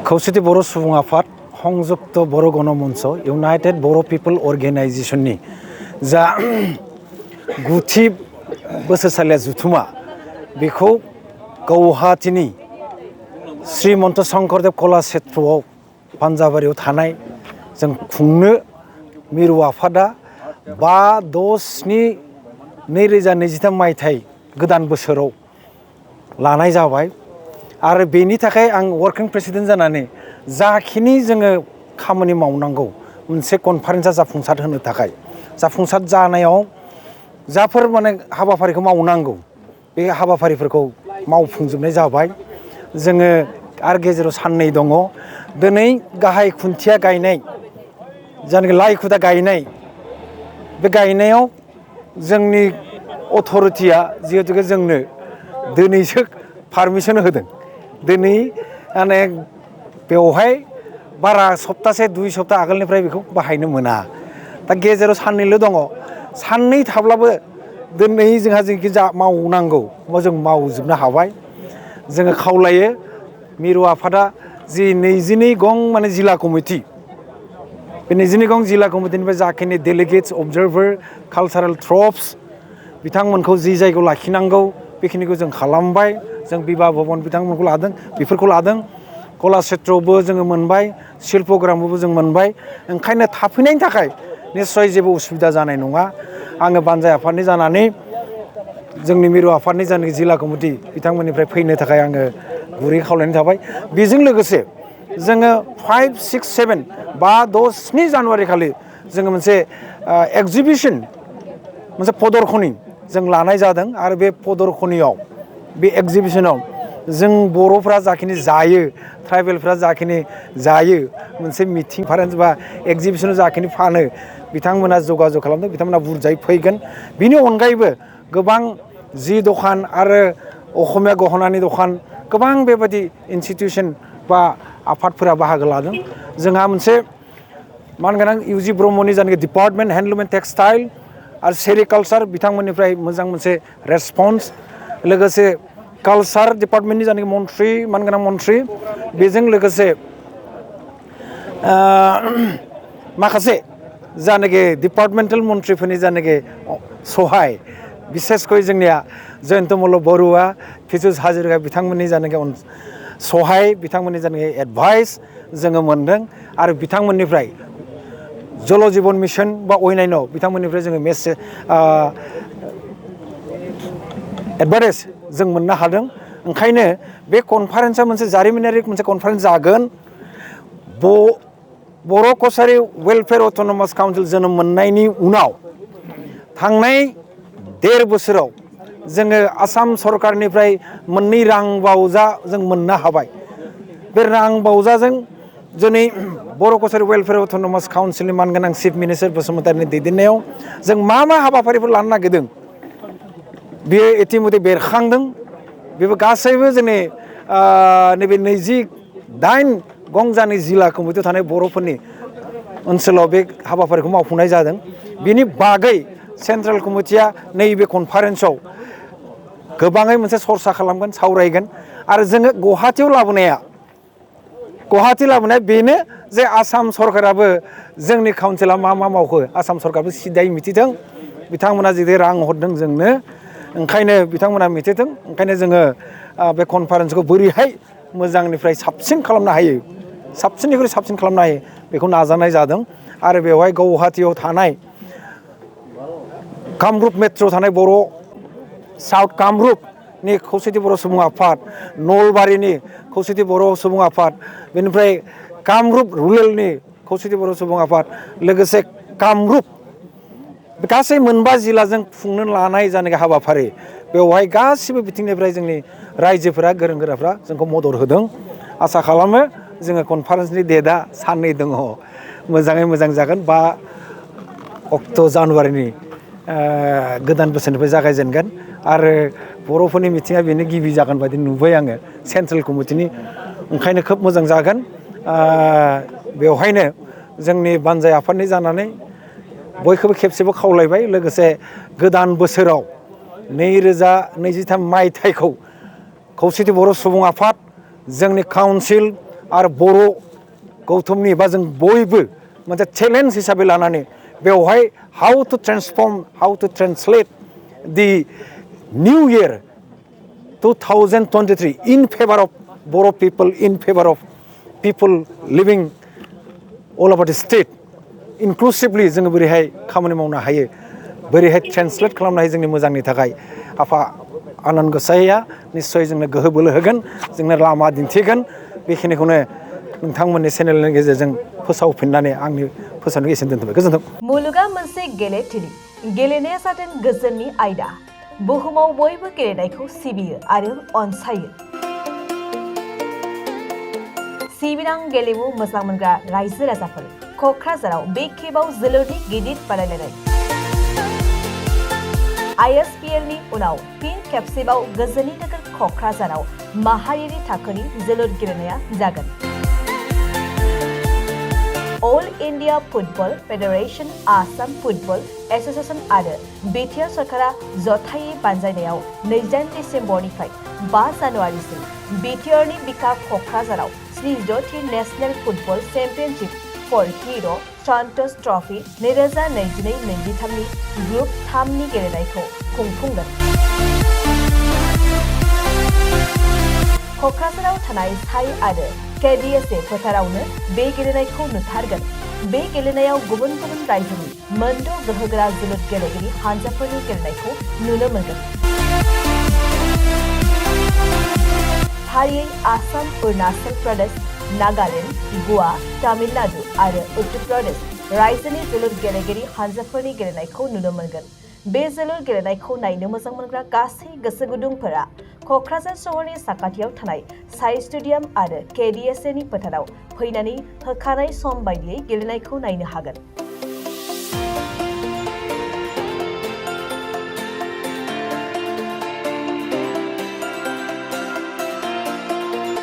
खौसेथि बर' सुबुं आफाद संयुक्त बर' गण मंच इउनाइटेड बर' पिपल अर्गेनाइजेशननि जा गुथि बोसोरसालिया जुथुमा बेखौ गौहाटीनि श्रीमन्त शंकरदेव कलाक्षेत्रआव पान्जाबारियाव थानाय जों खुंनो मिरु आफादा 5/7/2023 मायथाइ गोदान बोसोराव लानाय जाबाय आरो बेनि थाखाय आं वर्किं प्रेसिडेन्ट जानानै जाखिनि जोङो खामानि मावनांगौ मोनसे कनफारेन्सआ जाफुंसार होनो थाखाय जाफुंसार जानायाव जाफोर माने हाबाफारिखौ मावनांगौ बे हाबाफारिफोरखौ मावफुंजोबनाय जाबाय जोङो आरो गेजेराव साननै दङ दिनै गाहाय खुन्थिया गायनाय जायनाखि लाइ खुदा गायनाय बे गायनायाव जोंनि अथरिटिया जिहेतु जोंनो दिनैसो पारमिसन होदों दिनै माने बेवहाय बारा सप्तासे 2 सप्ता आगोलनिफ्राय बेखौ बाहायनो मोना दा गेजेराव साननैल' दङ साननै थाब्लाबो दिनै जोंहा जेखि जा मावनांगौ जों मावजोबनो हाबाय जोङो खावलायो मिरु आफादा जि 22 गं माने जिल्ला कमिटि बे 22 गं जिल्ला कमिटिनिफ्राय जाखिनि डेलिगेट्स अबजार्भार कालचारेल ट्रप्स बिथांमोनखौ जि जायगायाव लाखिनांगौ बेखिनिखौ जों खालामबाय जों बिभा भबन बिथांमोनखौ लादों बेफोरखौ लादों कलाक्षेत्रआवबो जोङो मोनबाय शिल्पग्रामावबो जों मोनबाय ओंखायनो थाफैनायनि थाखाय निस्सय जेबो उसुबिदा जानाय नङा आङो बानजाय आफादनि जानानै जोंनि मिरु आफादनि जानाखि जिल्ला कमिटि बिथांमोननिफ्राय फैनो थाखाय आङो गुरै खावलायनाय थाबाय बेजों लोगोसे जोङो 5, 6, 7 5, 6, 7 जानुवारि खालि जोङो मोनसे एक्जिबिसन मोनसे प्रदर्शनी जों लानाय जादों आरो बे प्रदर्शनीयाव बे एक्जिबिशनाव जों बर'फ्रा जाखिनि जायो ट्राइबेलफ्रा जाखिनि जायो मोनसे मिटिं कनफारेन्स बा एक्जिबिशनाव जाखिनि फानो बिथांमोना जगाजग खालामदों बिथांमोना बुरजायै फैगोन बिनि अनगायैबो गोबां जि दखान आरो असमिया गहनानि दखान गोबां बेबायदि इनस्टिटिउसन बा आफादफोरा बाहागो लादों जोंहा मोनसे मानगोनां इउजि ब्रह्मनि जानाखि डिपार्टमेन्ट हेन्डलुम एन्ड टेक्सटाइल आरो सेरिकालचार बिथांमोननिफ्राय मोजां मोनसे रेसपन्स लोगोसे कालचार डिपार्टमेन्टनि जानाखि मन्थ्रि मानगोनां मन्थ्रि बेजों लोगोसे माखासे जानाखि डिपार्टमेन्टेल मन्थ्रिफोरनि जानाखि सहाय बिसेसकय जोंनिया जयन्त मल्ल बरुवा फिजुस हाजरिका बिथांमोननि जानाखि सहाय बिथांमोननि जानाखि एडभाइस जोङो मोनदों आरो बिथांमोननिफ्राय जल जीवन मिशन बा अन्यान्य बिथांमोननिफ्राय जोङो मेसेज एडभाइस जों मोननो हादों ओंखायनो बे कनफारेन्सआ मोनसे जारिमिनारि मोनसे कनफारेन्स जागोन बर' कसारी वेलफेयार अट'नमास काउन्सिल जोनोम मोननायनि उनाव थांनाय 1.5 बोसोराव जोङो आसाम सरकारनिफ्राय 2 रां बावजा जों मोननो हाबाय बे रां बावजाजों दिनै बर' कसारी वेलफेयार अट'नमास काउन्सिलनि मानगोनां चिफ मिनिस्टार बसुमतारीनि दैदेननायाव जों मा हाबाफारिफोर लानो नागिरदों बेयो इतिमধ্যে बेरखांदों बेबो गासैबो जोंनि नैबे 28 गंजानि जिल्ला कमिटियाव थानाय बर'फोरनि ओनसोलाव बे हाबाफारिखौ मावफुंनाय जादों बिनि बागै सेन्ट्रेल कमिटिया नैबे कनफारेन्सआव गोबाङै मोनसे सरसा खालामगोन सावरायगोन आरो जोङो गुवाहाटीयाव लाबोनाया बेनो जे आसाम सरकाराबो जोंनि काउन्सिला मा मावखो आसाम सरकाराबो सिदायै मिथिथों बिथांमोना जुदि रां हरदों जोंनो ओंखायनो बिथांमोना मिथिथों ओंखायनो जोङो बे कनफारेन्सखौ बोरैहाय मोजांनिफ्राय साबसिन खालामनो हायो साबसिननिख्रुइ साबसिन खालामनो हायो बेखौ नाजानाय जादों आरो बेवहाय गुवाहाटीयाव थानाय कामरुप मेट्र'आव थानाय बर' साउथ कामरुपनि खौसेथि बर' सुबुं आफाद नलबारिनि खौसेथि बर' सुबुं आफाद बेनिफ्राय कामरुप रुरेलनि खौसेथि बर' सुबुं आफाद लोगोसे कामरुप गासै 5 जिल्लाजों खुंनो लानाय जानाय हाबाफारि बेवहाय गासिबो बिथिंनिफ्राय जोंनि रायजोफोरा गोरों गोराफ्रा जोंखौ मदद होदों आसा खालामो जोङो कनफारेन्सनि डेटआ साननै दङ मोजाङै मोजां जागोन 5 जानुवारिनि गोदान बोसोरनिफ्राय जागायजेनगोन आरो बर'फोरनि मिथिङा बेनो गिबि जागोन बायदि नुबाय आङो सेन्ट्रेल कमिटिनि ओंखायनो खोब मोजां जागोन बेवहायनो जोंनि बानजाय आफादनि जानानै बयखौबो खेबसेबो खावलायबाय लोगोसे गोदान बोसोराव 2023 मायथाइखौ खौसेथि बर' सुबुं आफाद जोंनि काउन्सिल आरो बर' गौथुमनि बा जों बयबो मोनसे चेलेन्ज हिसाबै लानानै बेवहाय how to transform how to translate the new year 2023 in favor of Boro people, in favor of people living all over the state, inclusively जोङो बोरैहाय खामानि मावनो हायो बोरैहाय ट्रेन्सलेट खालामनो हायो जोंनि मोजांनि थाखाय आफा आनान गसाइया निस्सय जोंनो गोहो बोलो होगोन जोंनो लामा दिन्थिगोन बेखिनिखौनो नोंथांमोननि चेनेलनि गेजेरजों फोसावफिननानै आंनि फोसावनायखौ एसेनो दोनथ'बाय गोजोन्थों। मुलुगा मोनसे गेलेथिलि गेलेनाया जादों गोजोननि आयदा बुहुमाव बयबो गेलेनायखौ सिबियो आरो अनसायो सिबिनां गेलेमु मोजां मोनग्रा रायजो राजाफोर क'क्राझाराव बे खेबाव जोलुरनि गिदिर बादायलायनाय ISPL नि उनाव फिन खेबसेबाव गोजोननि नोगोर क'क्राझाराव माहारियारि थाखोनि जोलुर गेलेनाया जागोन All India Football Federation Assam football association आरो बिटिआर सरकारा जथायै बानजायनायाव 28 डिसेम्बरनिफ्राय 5 जानुवारिसिम बिटिआरनि बिखा क'क्राझाराव 60थि नेशनेल फुटबल चेम्पियनशिप फर हिर' सन्तोष ट्रफी 2022-23 नि ग्रुप 3 नि गेलेनायखौ खुंफुंगोन क'क्राझाराव थानाय साइ आरो KDSA फोथारावनो बे गेलेनायखौ नुथारगोन बे गेलेनायाव गुबुन गुबुन रायजोनि मोनद' गोहोगोरा जोलुर गेलेगिरि हानजाफोरनि गेलेनायखौ नुनो मोनगोन फारियै आसाम अरुणाचल प्रदेश नागालेण्ड गवा तामिलनाडु आरो उत्तर प्रदेश रायजोनि जोलुर गेलेगिरि हानजाफोरनि गेलेनायखौ नुनो मोनगोन बे जोलुर गेलेनायखौ नायनो मोजां मोनग्रा गासै गोसो गुदुंफोरा क'क्राझार सहरनि साखाथियाव थानाय साइ स्टेडियाम आरो KDSA नि फोथाराव फैनानै होखानाय सम बायदियै गेलेनायखौ नायनो हागोन